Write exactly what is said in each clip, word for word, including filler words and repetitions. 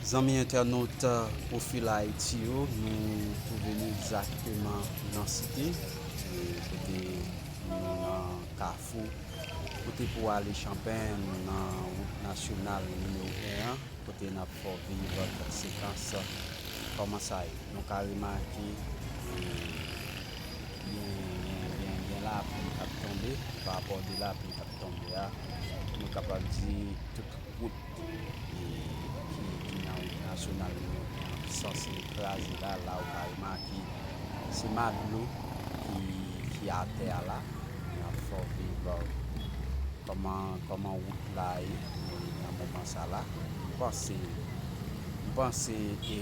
Zanmi entènot Pwofil Ayiti yo, nou twouve nou egzakteman nan Site, e kote nou nan Kafou, kote pou ale Chanpèn, nou nan wout nasyonal nimewo en an, kote n ap fè w viv kèk sekans kòman sa ye. Nou ka remake, e, gen, gen, gen, gen lapli k ap tonbe. Pa rapò de lapli k ap tonbe a, nou kapab di tout wout, e, ki, ki nan wout nasyonal nimewo en an ki sanse kraze la, la ou ka remake se madlo ki, ki atè a la, n ap fè w viv kòman, kòman wout la ye, e, nan moman sa la. M panse, m panse, e,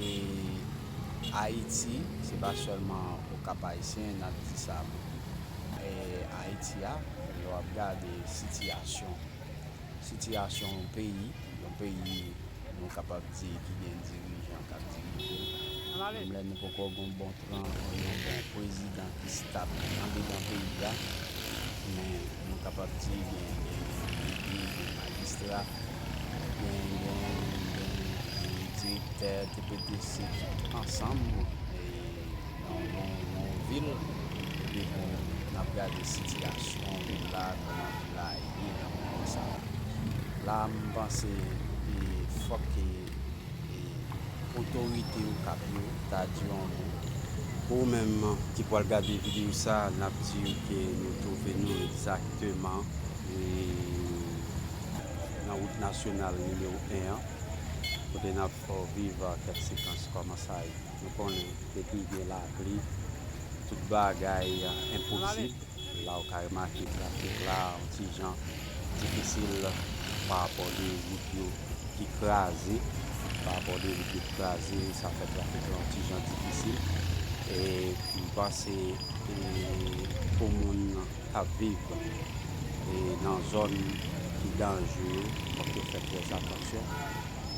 Ayiti, se pa sèlman Okap Ayisyen n ap di sa, men, e, Ayiti a, lè w ap gade sitiyasyon, sitiyasyon yon peyi, yon peyi nou kapab di ki gen dirijan k ap dirije l. Menm lè nou poko gen yon bon tran, yon bon prezidan ki stab andedan peyi a, men nou kapab di gen, gen, gen depite, gen majistra, gen, gen, gen, gen direktè T P T C, tout ansanm, e, nan, nan, nan yon vil, epi pou n ap gade sitiyasyon vil la, kòman vil la ye nan moman sa a. La, m panse, e, fòk, e, e, otorite Okap yo ta di yon mo. Pou ou menm ki pral gade videyo sa a, n ap di w ke nou twouve nou egzakteman, e, nan wout nasyonal nimewo en an, kote n ap fè w viv kèk sekans kòman sa ye. Nou konnen depi gen lapli, tout bagay, e, enposib. La ou ka remake trafik la yon ti jan difisil pa rapò de wout yo ki kraze, pa rapò de wout yo ki kraze, sa fè trafik la yon ti jan difisil. E m panse, e, pou moun k ap viv, e, nan zòn ki danje yo, fòk yo fè trè atansyon,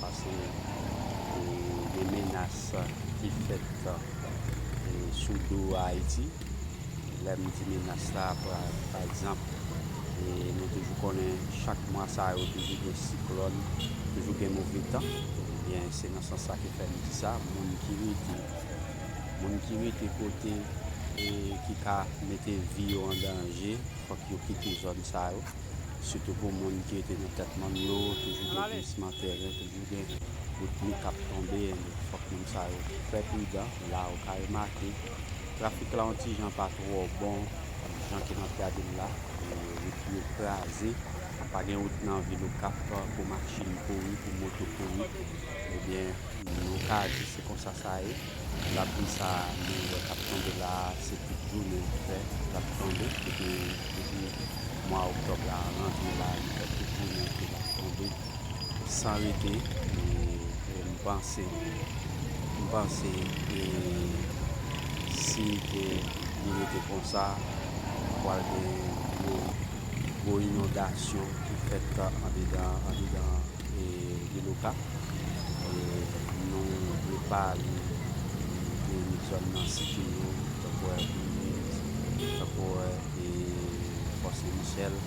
paske, e, gen menas ki fèt, e, sou do Ayiti. Lè m di menas la, pa, pa egzanp, e, nou toujou konnen chak mwa sa yo toujou gen siklòn, toujou gen move tan. Ebyen, se nan sans sa ki fè m di sa, moun ki rete, moun ki rete kote, e, ki ka mete vi yo an danje, fòk yo kite zòn sa yo. Sitou pou moun ki rete nan tèt mòn yo, toujou gen glisman tèren, toujou gen wout mi k ap tonbe, fòk moun sa yo trè pridan. La ou ka remake trafik la yon ti jan pa twò bon, jan ke n ap gade l la, e, wout yo kraze, pa gen wout nan vil Okap pou machin kouri, pou moto kouri. Ebyen, nou ka di se konsa sa ye. Lapli sa a nou wè k ap tonbe la a, se tout jounen l fè l ap tonbe. Depi, depi mwa oktòb la rantre la, li fè tout jounen ke l ap tonbe san rete. E, e m panse, m panse, e, si ke li rete konsa, pral gen gwo, gwo inondasyon ki fèt andedan, andedan e, vil Okap. E, nou vle pale, e, de zòn nan Site yo, tankou Bouliz, tankou, e, Fò Sen Michèl.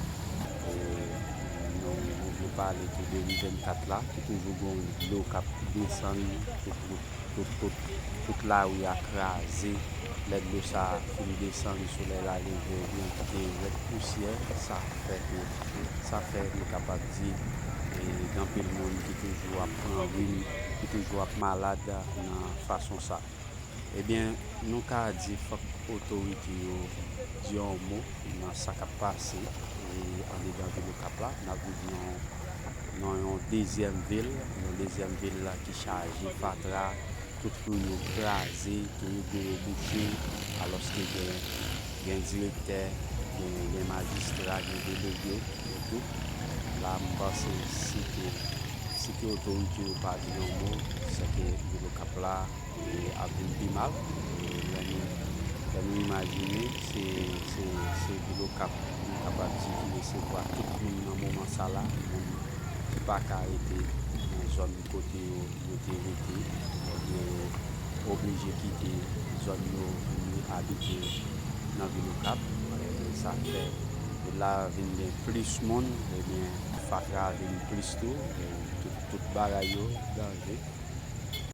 E, nou, nou vle pale tou de ri vennkat la, ki toujou gen dlo k ap desann tout wout, tout, tout, tout lari a kraze. Lè dlo sa a fin desann, solèy la leve, ebyen, kite rèd pousyè, sa fè ke, sa fè nou kapab di, e, gen anpil moun ki toujou ap pran rim, ki toujou ap malad nan fason sa. Ebyen, nou ka di fòk otorite yo di yon mo nan sa k ap pase, e, andedan vil Okap la. N ap viv nan, nan yon dezyèm vil, yon dezyèm vil ki chaje fatra, tout ri yo kraze, tout rigo yo bouche, alòske gen, gen direktè, gen, gen majistra, gen delege, gen tout. La, m panse si ke, si ke otorite yo pa di yon mo, se ke vil Okap la, e, ap vin pi mal. E, lè nou, lè nou imajine, se, se, se vil Okap, nou kapab di, ki resevwa tout moun nan moman sa la, moun ki pa ka rete nan zòn kote yo, yo te rete, ebyen, yo oblije kite zòn yo, vin abite nan vil Okap. Ebyen, sa fè vil la vin gen plis moun, ebyen, fatra vin plis tou, e tout, tout bagay yo danje.